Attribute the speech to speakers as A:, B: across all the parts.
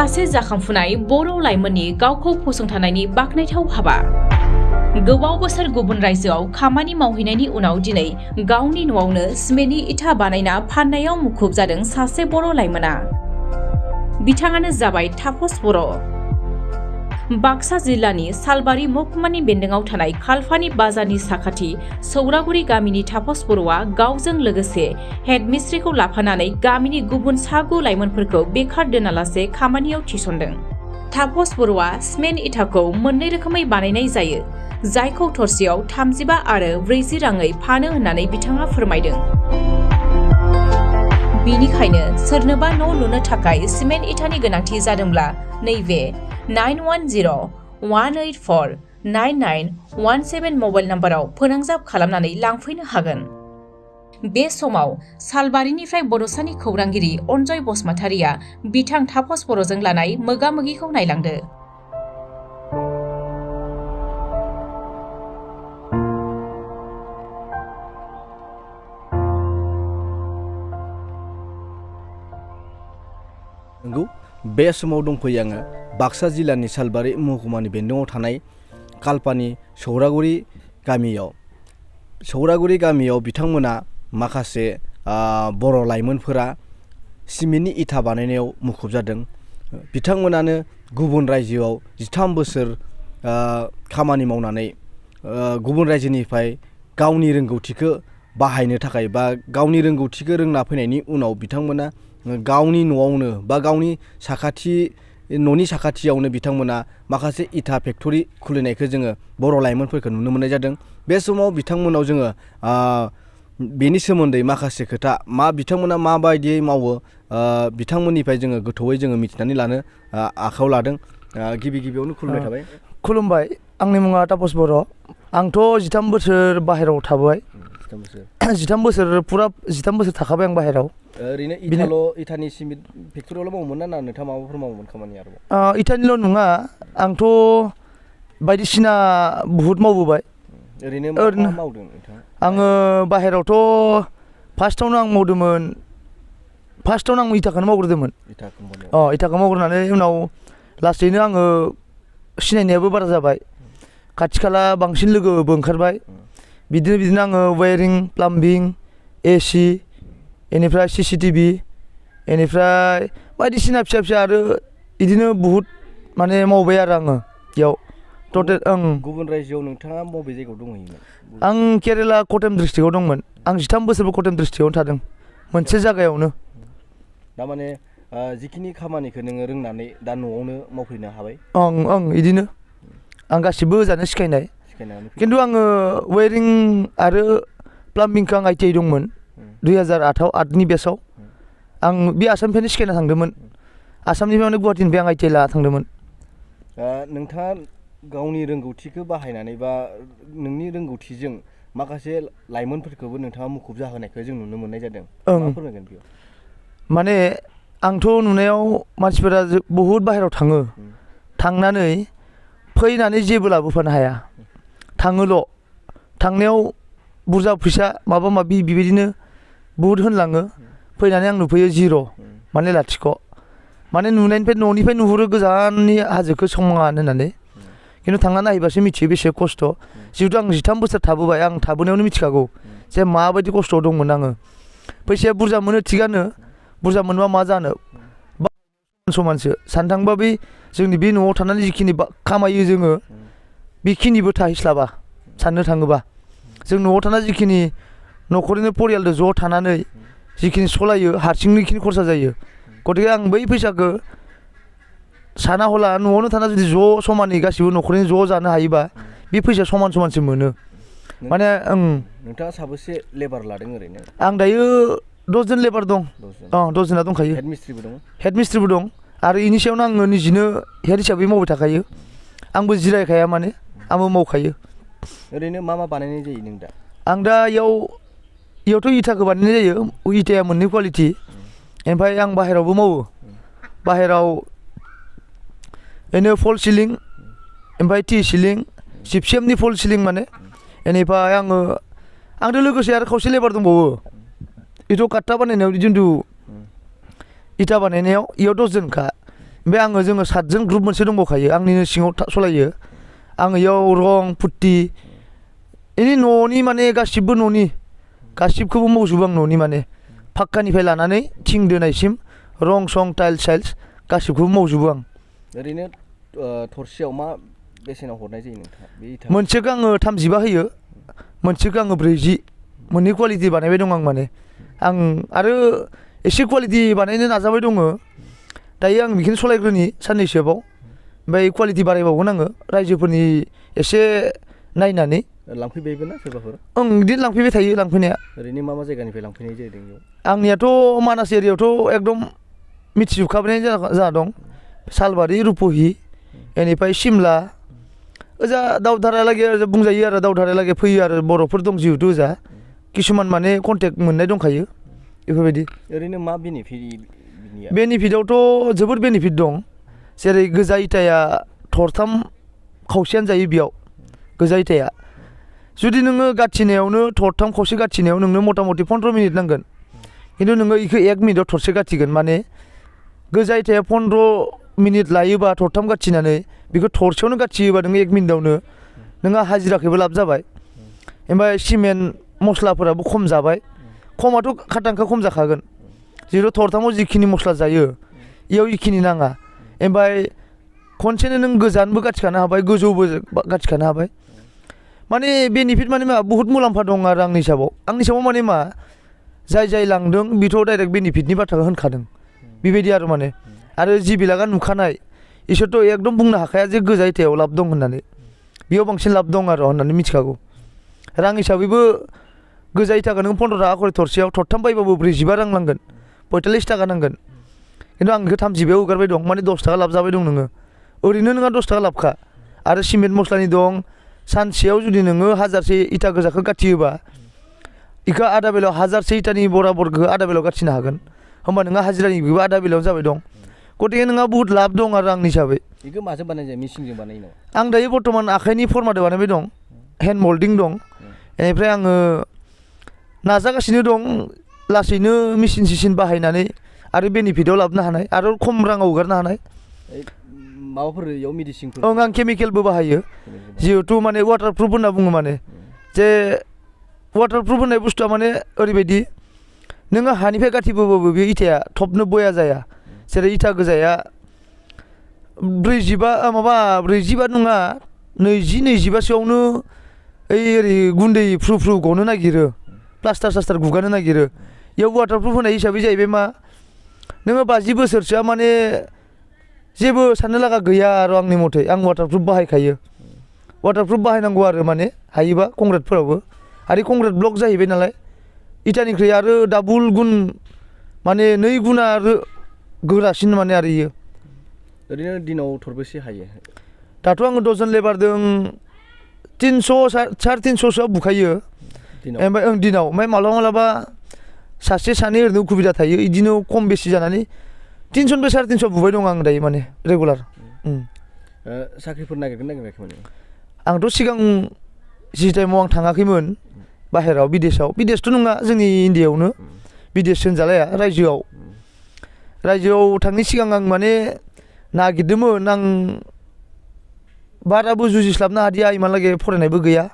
A: सासे जाखांफुनाय बर' लाइमोननि गावखौ फसंथानायनि बाखनायथाव हाबा। गोबाव बोसोर गुबुन रायजोआव खामानि मावहैनायनि उनाव दिनै गावनि न'आवनो सिमेन्टनि इथा बानायना फाननायाव मुखुब जादों सासे बर' लाइमोना। बिथाङानो जाबाय तापस बर'। बाक्सा जिल्लानि सालबारि महकुमानि बेन्दोङाव थानाय खालपानि बाजारनि साखाथि सौरागुरि गामिनि तापस बर'आ गावजों लोगोसे हेड मिस्ट्रिखौ लाफानानै गामिनि गुबुन सागु लाइमोनफोरखौ बेखार दोनालासे खामानियाव थिसनदों। तापस बर'आ सिमेन्ट इथाखौ मोननै रोखोमै बानायनाय जायो, जायखौ थरसेयाव 35 आरो 40 राङै फानो होननानै बिथाङा फोरमायदों। बिनिखायनो सोरनोबा न' लुनो थाखाय सिमेन्ट इथानि गोनांथि जादोंब्ला नैबे 9101849917 मबाइल नाम्बाराव फोनांजाब खालामनानै लांफैनो हागोन। बे समाव सालबारिनिफ्राय बड'सानि खौरांगिरि अनजय बसुमतारिया बिथां तापस बर'जों लानाय मोगा-मोगिखौ नायलांदो।
B: नंगौ, बे समाव दंफैयो आङो बाक्सा जिल्लानि सालबारि महकुमानि बेन्दोङाव थानाय खालपानि सौरागुरि गामियाव बिथांमोना माखासे बर' लाइमोनफोरा सिमेन्टनि इथा बानायनायाव मुखुब जादों। बिथांमोनानो गुबुन रायजोआव 13 बोसोर खामानि मावनानै गुबुन रायजोनिफ्राय गावनि रोंगौथिखौ बाहायनो थाखाय बा गावनि रोंगौथिखौ रोंना फैनायनि उनाव बिथांमोना गावनि न'आवनो बा गावनि न'नि साखाथियावनो बिथांमोना माखासे इथा फेक्टरि खुलिनायखौ जोङो बर' लाइमोनफोरखौ नुनो मोननाय जादों। बे समाव बिथांमोनाव जोङो बेनि सोमोन्दै माखासे खोथा बिथांमोना माबायदियै मावो बिथांमोननिफ्राय जोङो गोथौयै जोङो मिथिनानै लानो आखायाव लादों। गिबियावनो खुलुमबाय थाबाय।
C: खुलुमबाय, आंनि मुङा तापस बर'। आंथ' 13 बोसोर बाहेरायाव थाबाय। 13 बोसोर थाखाबाय आं बाहेरायाव।
B: ओरैनो इथानि सिमेन्ट फेक्टरियावल' मावोमोन ना नोंथाङा माबाफोर मावोमोन खामानि आरोबाव?
C: इथानिल' नङा, आंथ' बायदिसिना बुहुत मावबोबाय।
B: ओरैनो मा मावदों नोंथाङा?
C: आङो बाहेरायावथ' फार्स्टआवनो आं इथाखौनो मावग्रोदोंमोन। इथाखौ मावग्रोनानै उनाव लासैनो आङो सिनायनायाबो बारा जाबाय, खाथि खाला बांसिन लोगोबो ओंखारबाय। बिदिनो आङो वायरिं, प्लाम्बिं, AC, बेनिफ्राय CCTV, बेनिफ्राय बायदिसिना फिसा आरो बिदिनो बुहुत माने मावबाय आरो आङो बेयाव टटेल।
B: गुबुन रायजोआव नोंथाङा बबे जायगायाव दंहैयोमोन?
C: आं केरेला क'टेम डिस्ट्रिक्टआव दंमोन। आं 13 बोसोरबो क'टेम डिस्ट्रिक्टआवनो थादों, मोनसे जायगायावनो।
B: थारमाने जिखिनि खामानिखौ नोङो रोंनानै दा न'आवनो मावफैनो हाबाय?
C: बिदिनो आं गासिबो ओजानो सिखायनाय। खिन्थु आङो वायरिं आरो प्लाम्बिंखौ आं ITI दंमोन 2008नि बेसआव। आं बे आसामनिफ्रायनो सिखायना थांदोंमोन। आसामनिफ्रायनो गुवाहाटीनिफ्राय आं ITI लाना थांदोंमोन।
B: नोंथाङा गावनि रोंगौथिखौ बाहायनानै बा नोंनि रोंगौथिजों माखासे लाइमोनफोरखौबो नोंथाङा मुखुब जाहोनायखौ जों नुनो मोननाय जादों। मा फोरमायगोन बेयाव?
C: माने आंथ' नुनायाव मानसिफोरा बहुद बाहेरायाव थाङो, थांनानै फैनानै जेबो लाबोफानो हाया, थाङोल'। थांनायाव बुरजा फैसा माबा माबि बेबायदिनो बहुद होनलाङो, फैनानै आं नुफैयो जिर', माने लाथिख'। माने न'निफ्राय नुहुरो गोजाननि हाजोखौ समान होननानै, खिन्थु थांना नायहैबासो मिथियो बेसे खस्थ'। जिहेतु आं 13 बोसोर थाबोबाय, आं थाबोनायावनो मिथिखागौ जे माबायदि खस्थ'आव दंमोन आङो। फैसाया बुरजा मोनो थिगानो, बुरजा मोनबा मा जानो, समानसो साननो थाङोबा बै जोंनि बे न'आव थानानै जिखिनि खामायो जोङो बेखिनिबो थाहैस्लाबा। साननो थाङोबा जों न'आव थानानै जिखिनि न'खरनि परियालजों ज' थानानै जिखिनि सलायो हारसिंनिखिनि खरसा जायो। गतिके आं बै फैसाखौ साना हला न'आवनो थाना जुदि ज' समानै गासिबो न'खरनि ज' जानो हायोबा बे फैसाया समानसो मोनो। माने
B: नोंथाङा साबेसे लेबार लादों ओरैनो?
C: आं दायो 10 जन लेबार दं। 10 जना दंखायो। हेड मिस्ट्रिबो दं आरो इनि सायावनो आङो निजिनो हेड हिसाबै मावबाय थाखायो। आंबो जिरायखाया, माने आंबो मावखायो।
B: ओरैनो मा बानायनाय जायो नों दा?
C: आं दा इयावथ' इथाखौ बानायनाय जायो। इथाया मोननै क्वालिटि। ओमफ्राय आं बाहेरायावबो मावो। बाहेरायाव बेनो फल सिलिं, ओमफ्राय टि सिलिं, जिपसिएमनि फल सिलिं माने। बेनिफ्राय आंजों लोगोसे आरो खावसे लेबार दंबावो। बेथ' काट्टा बानायनायाव जिथु इथा बानायनायाव इयाव 10 जनखा। ओमफ्राय जोङो 7 जन ग्रुप मोनसे दंबावखायो आंनिनो सिङाव सलायो आङो इयाव रं पुट्टि इनि न'नि माने गासिबो न'नि गासिबखौबो मावजोबो आं न'नि माने फाक्कानिफ्राय लानानै थिं दोनायसिम रं सं टाइल्स गासिबखौबो मावजोबो आं
B: ओरैनो थरसेयाव मा बेसेनाव हरनाय जायो नोंथाङा बे इथा
C: मोनसेखौ आङो 35 होयो मोनसेखौ आङो 40 मोननै क्वालिटि बानायबाय दं आं माने आं आरो एसे क्वालिटि बानायनो नाजाबाय दङ दायो आं बेखौनो सलायग्रोनि साननैसोबाव ओमफ्राय क्वालिटि बारायबावगोन आङो रायजोफोरनि एसे नायनानै
B: लांफैबायबो ना सोरबाफोर
C: बिदिनो लांफैबाय थायो लांफैनाया
B: ओरैनो मा जायगानिफ्राय लांफैनाय जादों बेयाव
C: आंनियाथ' मानास एरियायावथ' एकदम मिथिजोबखाबाय जाना दं सालबारि रुपहि बेनिफ्राय सिमला ओजा दावधारालागै बुंजायो आरो दावधारालागै फैयो आरो बर'फोर दं जिहेथु ओजा किसुमान माने कन्टेक्ट मोननाय दंखायो बेफोरबायदि
B: ओरैनो मा
C: बेनिफिटआवथ' जोबोद बेनिफिट दं जेरै गोजा इटाया थरथाम खावसेयानो जायो बेयाव गोजा इटाया जुदि नोङो गाथिनायावनो थरथाम खावसे गाथिनायाव नोंनो मथा मथि 15 मिनिट नांगोन खिन्थु नोङो इखौ 1 मिनिटाव थरसे गाथिगोन माने गोजा इटाया 15 मिनिट लायोबा थरथाम गाथिनानै बेखौ थरसेयावनो गाथियोबा नोङो 1 मिनिटावनो नोंहा हाजिराखौबो लाब जाबाय ओमफ्राय सिमेन्ट मस्लाफोराबो खम जाबाय खमाथ' खाटांखा खम जाखागोन जिहेतु थरथामाव जिखिनि मस्ला जायो इयाव इखिनि नाङा ओमफ्राय खनसेनो नों गोजानबो गाथिखानो हाबाय गोजौबो गाथिखानो हाबाय माने बेनिफिट माने मा बहुत मुलाम्फा दं आरो आंनि हिसाबाव माने मा जाय लांदों बेथ' डाइरेक्ट बेनिफिटनि बाथ्राखौ होनखादों बेबायदि आरो माने आरो जि बिलागा नुखानाय इसोरथ' एकदम बुंनो हाखाया जे गोजा इटायाव लाब दं होननानै बेयाव बांसिन लाब दं आरो होननानै मिथिखागौ रां हिसाबैबो गोजा इटाखौ नों 15 थाखा खरि थरसेयाव थरथाम बायबाबो 45 रां नांगोन 45 थाखा नांगोन खिन्थु आं बेखौ 30 हगारबाय दं माने 10 थाखा लाब जाबाय दं नोङो ओरैनो नोंहा 10 थाखा लाबखा आरो सिमेन्ट मस्लानि दं सानसेयाव जुदि नोङो 1000से इटा गोजाखौ गाथियोबा इखौ आधा बेलायाव 1000से इटानि बराबरखौ आधा बेलायाव गाथिनो हागोन होमबा नोंहा हाजिरानि बेबो आधा बेलायाव जाबाय दं गतिके नोंहा बहुत लाब दं आरो आंनि हिसाबै
B: बेखौ माजों बानाय जायो मेसिनजों बानायो नामा
C: आं दायो बर्तमान आखाइनि फर्मादो बानायबाय दं हेन्ड मल्डिं दं बेनिफ्राय आङो नाजागासिनो दं लासैनो मेसिन सिसिन बाहायनानै आरो बेनिफिटआव लाबोनो हानाय आरो खम राङाव हगारनो हानाय
B: माबाफोर इयाव मेडिसिनफोर
C: आं केमिकेलबो बाहायो जिहेतु माने वाटारप्रुफ होनना बुङो माने जे वाटारप्रुफ होननाय बुस्थुआ माने ओरैबायदि नोङो हानिफ्राय गाथिबोबाबो बे इटाया थबनो बया जाया जेरै इटा गोजाया 45 नङा 20-25सोआवनो ओरै गुन्दै फ्रु गनो नागिरो प्लास्टार गुगानो नागिरो इयाव वाटारप्रुफ होनाय हिसाबै जाहैबाय मा नोङो 50 बोसोरसोआ माने जेबो साननो लागा गैया आरो आंनि मथे आं वाटारप्रुफ बाहायखायो वाटारप्रुफ बाहायनांगौ आरो माने हायोबा कंक्रिटफोरावबो आरो कंक्रिट ब्लक जाहैबाय नालाय इटानिख्रुइ आरो डाबल गुन माने 2 गुना आरो गोरासिन माने आरो इयो
B: ओरैनो दिनाव थरबेसे हायो
C: दाथ' आङो डजन लेबारदों 300 350सोआ बुखायो ओमफ्राय दिनाव ओमफ्राय मालाबा सासे सानै ओरैनो उसुबिदा थायो बिदिनो खम बेसि जानानै 300 350 बुबाय दं आं दायो माने रेगुलार
B: साख्रिफोर नागिराखैमोन
C: आंथ' सिगां जि टाइमाव आं थाङाखैमोन बाहेराव बिदेशथ' नङा जोंनि इण्डियायावनो बिदेश होनजालाया रायजोआव थांनि सिगां आं माने नागिरदोंमोन आं बाराबो जुजिस्लाबनो हादिया इमानलागै फरायनायबो गैया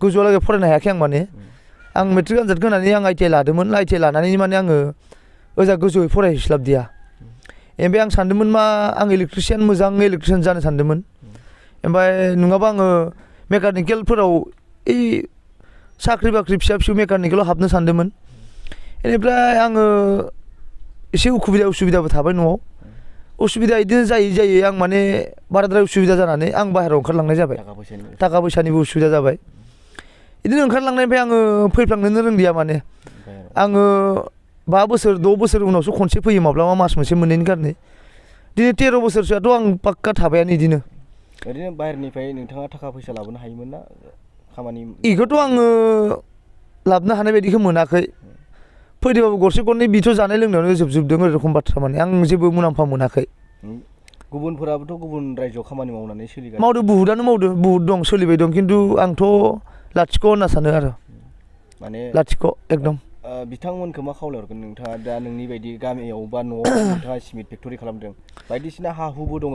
C: गोजौआलागै फरायनो हायाखै आं माने आं मेट्रिक आनजाद होनानै आं ITI लादोंमोन ITI लानानै माने आङो ओजा गोजौयै फरायहैस्लाबदिया ओमफ्राय आं सानदोंमोन मा आं मोजां इलेक्ट्रिशियान जानो सानदोंमोन ओमफ्राय नङाबा आङो मेकानिकेलफोराव साख्रि बाख्रि फिसा मेकानिकेलाव हाबनो सानदोंमोन बेनिफ्राय आङो एसे उसुबिदाबो थाबाय न'आव उसुबिदा बिदिनो जायै आं माने बाराद्राय उसुबिदा जानानै आं बाहेरायाव ओंखारलांनाय जाबाय थाखा फैसानिबो उसुबिदा जाबाय बिदिनो ओंखारलांनायनिफ्राय आङो फैफ्लांनोनो रोंदिया माने आङो 5 बोसोर 6 बोसोर उनावसो खनसे फैयो माब्लाबा मास मोनसे मोननैनि कारने दिनै 13 बोसोरसोआथ' आं पाक्का थाबायानो बिदिनो
B: ओरैनो बाहेरनिफ्राय नोंथाङा थाखा फैसा लाबोनो हायोमोन ना खामानि
C: बेखौथ' आङो लाबोनो हानाय बायदिखौ मोनाखै फैदोंबाबो गरसे गरनै बिथ' जानाय लोंनायावनो जोबजोबदों ओरैखम बाथ्रा माने आं जेबो मुलाम्फा मोनाखै
B: गुबुनफोराबोथ' गुबुन रायजोआव खामानि मावनानै सोलिगासिनो
C: मावदों बुहुद दं सोलिबाय दं खिन्थु आंथ' लाथिख' होनना सानो आरो माने लाथिख' एकदम
B: बिथांमोनखौ मा खावलायहरगोन नोंथाङा दा नोंनि बायदि गामियाव बा न'आव नोंथाङा सिमेन्ट फेक्टरि खालामदों बायदिसिना हा हुबो दङ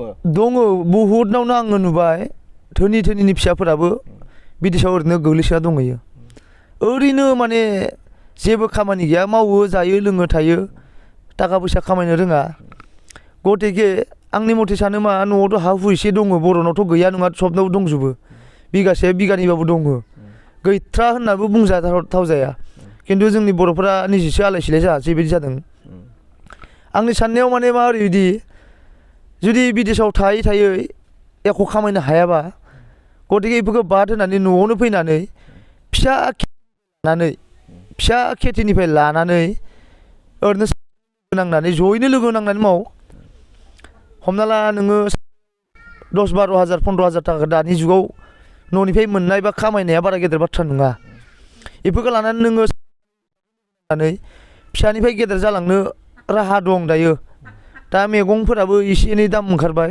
C: बहुदनावनो आङो नुबाय धोनिनि फिसाफोराबो बिदेशाव ओरैनो गोग्लैसोना दंहैयो ओरैनो माने जेबो खामानि गैया मावो जायो लोङो थायो थाखा फैसा खामायनो रोङा गतिके आंनि मथे सानो मा न'आवथ' हा हु एसे दङ बर'नावथ' गैया नङा सबनावबो दंजोबो बिगासे बिगानैबाबो दङ गैथ्रा होननाबो बुंजाथाव जाया खिन्थु जोंनि बर'फोरा निजेसो आलाय सिलाय जाहासै बिदि जादों आंनि साननायाव माने मा ओरैबायदि जुदि बिदेशाव थायै एख' खामायनो हायाबा गतिके बेफोरखौ बाद होनानै न'आवनो फैनानै फिसा खेथिनिफ्राय लानानै ओरैनो नांनानै जयैनो लोगो नांनानै माव हमना ला नोङो 10-12 हाजार 15 हाजार थाखा दानि जुगाव न'निफ्राय मोननाय बा खामायनाया बारा गेदेर बाथ्रा नङा बेफोरखौ लानानै नोङो फिसानिफ्राय गेदेर जालांनो राहा दं दायो दा मैगंफोराबो एसे एनै दाम ओंखारबाय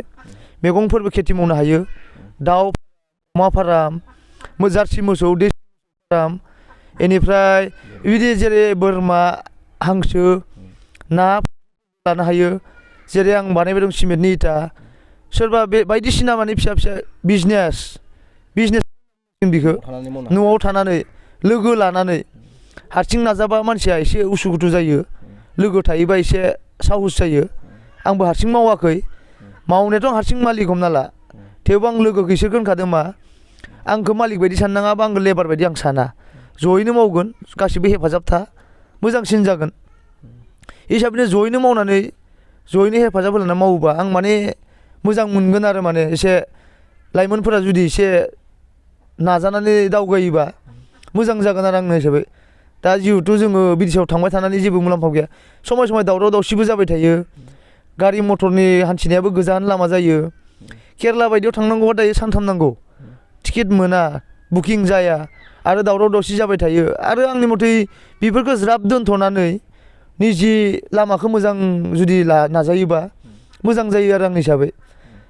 C: मैगंफोरबो खेथि मावनो हायो दाउ अमा फाराम जार्सि मोसौ देसि फाराम बेनिफ्राय बिदि जेरै बोरमा हांसो ना लानो हायो जेरै आं बानायबाय दं सिमेन्टनि इटा सोरबा बे बायदिसिना माने फिसा बिजनेस बेखौ न'आव थानानै लोगो लानानै हारसिं नाजाबा मानसिया एसे उसुखुथु जायो लोगो थायोबा एसे साहस जायो आंबो हारसिं मावाखै मावनायाथ' हारसिं मालिक हमना ला थेवबो आं लोगोखौ इसोरखौ होनखादों मा आंखौ मालिक बायदि साननाङाबा आंखौ लेबार बायदि आं साना जयैनो मावगोन गासिबो हेफाजाब मोजांसिन जागोन हिसाबैनो जयैनो मावनानै जयैनो हेफाजाब होलायना मावोबा आं माने मोजां मोनगोन आरो माने एसे लाइमोनफोरा जुदि एसे नाजानानै दावगायोबा मोजां जागोन आरो आंनि हिसाबै दा जिहेथु जोङो बिदेशाव थांबाय थानानै जेबो मुलाम्फा गैया समाय दावराव दावसिबो जाबाय थायो गारि मटरनि हान्थिनायाबो गोजान लामा जायो केरेला बायदियाव थांनांगौबा दायो सानथाम नांगौ टिकेट मोना बुकिं जाया आरो दावराव दावसि जाबाय थायो आरो आंनि मथे बेफोरखौ ज्राब दोनथ'नानै निजि लामाखौ मोजां जुदि नाजायोबा मोजां जायो आरो आंनि हिसाबै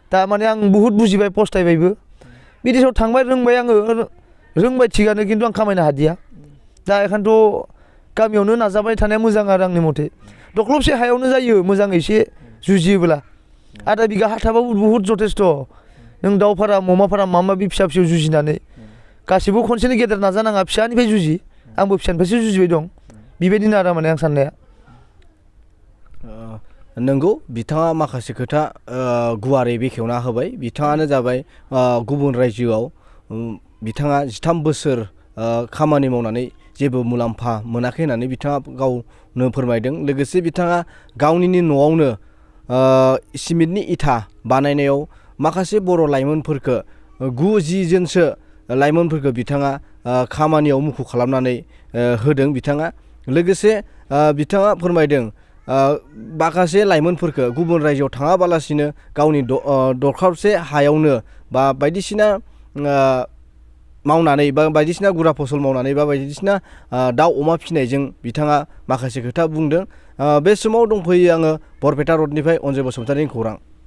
C: दा माने आं बुहुद बुजिबाय पस्थायबायबो बिदेशाव थांबाय रोंबाय आङो रोंबाय थिगानो खिन्थु आं खामायनो हादिया दा बेखायनोथ' गामियावनो नाजाबाय थानाया मोजां आरो आंनि मथे दख्लबसे हायावनो जायो मोजां एसे जुजियोब्ला आधा बिगा हा थाबाबो बुहुद जथेस्थ' नों दाउ फाराम अमा फाराम माबा माबि फिसा जुजिनानै गासिबो खनसेनो गेदेर नाजानाङा फिसानिफ्राय जुजि आंबो फिसानिफ्रायसो जुजिबाय दं बेबायदिनो आरो माने आं साननाया
B: नंगौ बिथाङा माखासे खोथा गुवारै बेखेवना होबाय बिथाङानो जाबाय गुबुन रायजोआव बिथाङा 13 बोसोर खामानि मावनानै जेबो मुलाम्फा मोनाखै होननानै बिथाङा गावनो फोरमायदों लोगोसे बिथाङा गावनिनो न'आवनो सिमेन्टनि इथा बानायनायाव माखासे बर' लाइमोनफोरखौ 9-10 जनसो लाइमोनफोरखौ बिथाङा खामानियाव मुखुब खालामनानै होदों बिथाङा लोगोसे बिथाङा फोरमायदों माखासे लाइमोनफोरखौ गुबुन रायजोआव थाङाबालासिनो गावनि दरखारसे हायावनो बा बायदिसिना मावनानै बा बायदिसिना गुरा फसल मावनानै बा बायदिसिना दाउ अमा फिसिनायजों बिथाङा माखासे खोथा बुंदों बे समाव दंफैयो आङो बरपेटा रडनिफ्राय अनजय बसुमतारिनि खौरां।